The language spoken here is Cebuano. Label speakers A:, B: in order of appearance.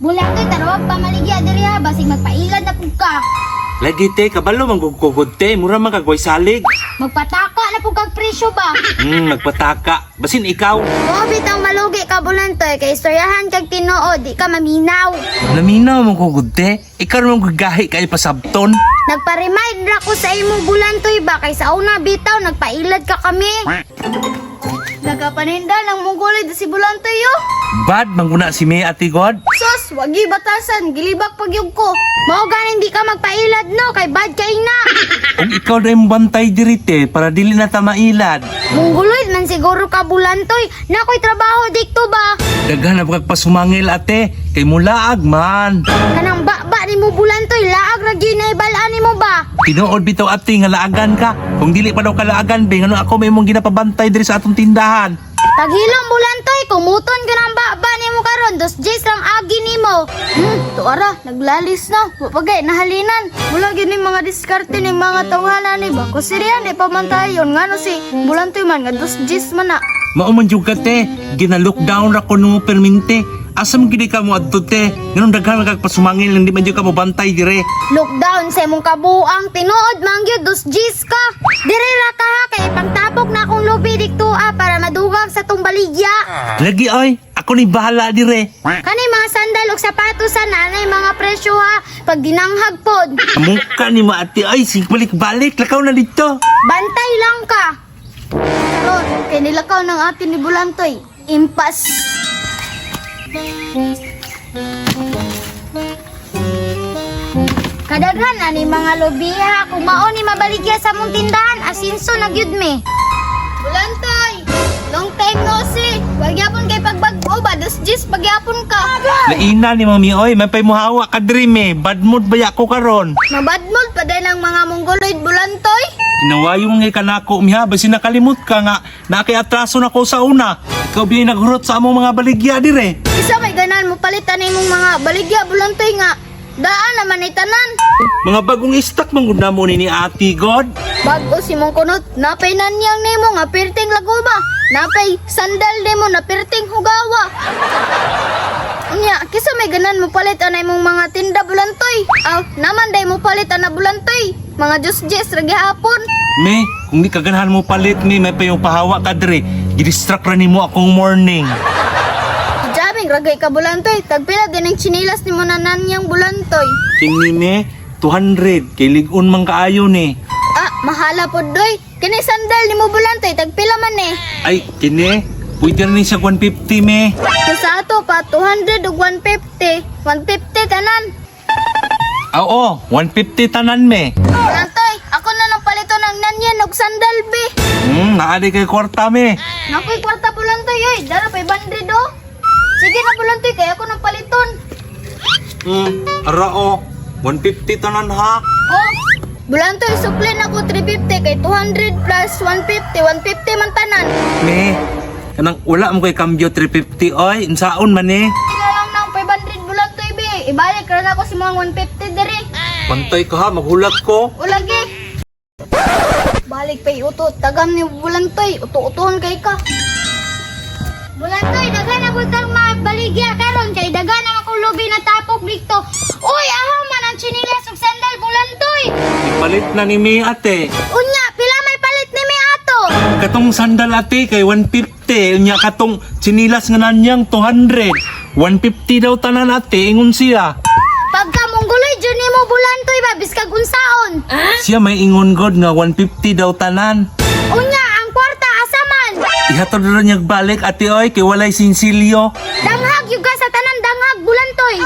A: Bulantoy, tarawag pamaligya diri ha, basig magpailad na pud ka.
B: Lagi te, kabalo manggugkugod te, mura man kag way salig.
A: Magpataka na pud kag presyo ba?
B: Magpataka. Basin ikaw.
A: Mao bitang malugi ka, Bulantoy, kay istoryahan kag tinuod, di ka maminaw.
B: Naminaw man kugod te. Ikaw man gagahi kay pasabton.
A: Nagpa-remind ra ko sa imo, Bulantoy ba, kay sa una bitaw nagpailad ka kami.
C: Nagapaninda ng mungguloy si Bulantoy yo.
B: Bad manguna si May, ate God.
C: Sus, wagi batasan, gilibak pagyug ko.
A: Mao ganin di ka magpailad no kay bad kay na.
B: Ug ikaw na yung bantay diri te para dili na ta mailad.
A: Mungguloy man siguro ka, Bulantoy. Nakoy trabaho dikto ba?
B: Daghan na kag pasumangil ate, kay mulaag man.
A: Kanang ba nimo, Bulantoy, laag ra gyud na ibalaan nimo ba?
B: Tinuod bitaw ate nga laagan ka. Kung dili pa daw kalaagan be, ngano ako may imong ginapabantay diri sa atong tindahan?
A: Taghilom, Bulantoy, kumuton ka ng ba nimo karon, dos Gs lang agi nimo.
C: Tuara, naglalis na. Wapagay, nahalinan. Wala gyud ni mga diskarte ni mga tawhana ni ba. Kusirian, di pa man tayo. Ngano si Bulantoy man, nga dos Gs man na.
B: Mao man jud ka te, gina-lockdown ra ko nung perminte. Asa man gid ka mo adto te? Nganong daghan man kag pasumangil, hindi man jud ka mo bantay dire.
A: Lockdown sa imong kabuang, tinuod man gyud dos Gs ka. Dire ra ka ha, kay pangtapok na akong lubi dikto ah, para madugag sa tong baligya.
B: Lagi oy, ako ni bahala dire.
A: Kani mga sandal ug sapatos sa nanay mga presyo ha, pag dinanghag pod.
B: Mukha ni mo ate ay, sig balik-balik lakaw na dito.
A: Bantay lang ka.
C: Karon, kay nilakaw ng atin ni Bulantoy. Impas.
A: Kadaghan na ni mga lubi ha, kung mao ni mabaligya sa mong tindahan, asinso na gyud me.
C: Bulantoy! Long time no see. Pagyapon kay pagbag-o ba, dos Gs pagyapon ka.
B: Laina ni mami oy, may pay muhawa ka diri me. Bad mood baya ko karon.
C: Mabadmol pa din ang mga mongoloid, Bulantoy.
B: Kinawayong ngay kanako miha, basin nakalimot ka nga nakay atraso na ko sa una. Ikaw bi naghurot sa among mga baligya dire.
C: Isa may ganan mo palitan imong mga baligya, Bulantoy, nga. Daan naman ni tanan.
B: Mga bagong stock man gud namo ni Ate God.
C: Bago si mong kunot, napay nanyang nimo nga pirting laguba. Napay sandal nimo na pirting hugawa. Unya, kisa may ganan mo palit anay mong mga tinda, Bulantoy. Aw, naman day mo palit ana, Bulantoy. Mga Diyos Jess, ragi hapon.
B: Me, kung di ka ganahan mo palit me, may payong pahawa ka dire. Gidistract ra nimo akong morning.
C: Jaming ragay ka, Bulantoy. Tagpila din ang chinilas nimo na nanyang, Bulantoy.
B: Kini me, 200 kay lig-on man kaayo ni.
C: Ah, mahala po doy. Kini sandal nimo, Bulantoy, tagpila man eh.
B: Ay, kini, pwede na ni siya 150 me.
C: So sa ato pa 200 ug 150. 150 tanan.
B: Ah, Oo, 150 tanan me.
C: Bulantoy, ako na nang palito ng nanyan og sandal be.
B: Naa di kay kwarta me.
C: Nakoy kwarta, Bulantoy oy, dara 500 oh. Sige na, Bulantoy, kay ako nang paliton.
B: Ara o, 150 tanan ha.
C: Oh, Bulantoy, suklin ako 350 kay 200 plus 150, 150 man tanan.
B: Me, kanang wala mo kay kambyo 350 oy, unsaon man eh.
C: Tina lang ng 500, Bulantoy be. Ibalik ra na ako sa mga 150 diri.
B: Pantay ka ha, maghulat ko.
C: Ulagi. Balik pay uto, tagam ni Bulantoy, uto-utohon kay ka.
A: Bulantoy, daghan na butang mabaligya karon kay daghan na akong lubi na tapok dito. Uy, aha man ang chinilas ug sandal, Bulantoy.
B: Ipalit na ni me ate.
A: Unya, pila may palit ni mi ato?
B: Katong sandal ate kay 150, unya katong sinilas nga nanyang 200. 150 daw tanan ate, ingon siya.
A: Pagka mongguloy jud nimo, Bulantoy ba, biskag unsaon.
B: Siya may ingon god nga 150 daw tanan.
A: Unya, ang kwarta asa man?
B: Ihatod ra niya balik ate oy kay walay sinsilyo.
A: Danghag yung ka sa tanan, danghag, Bulantoy.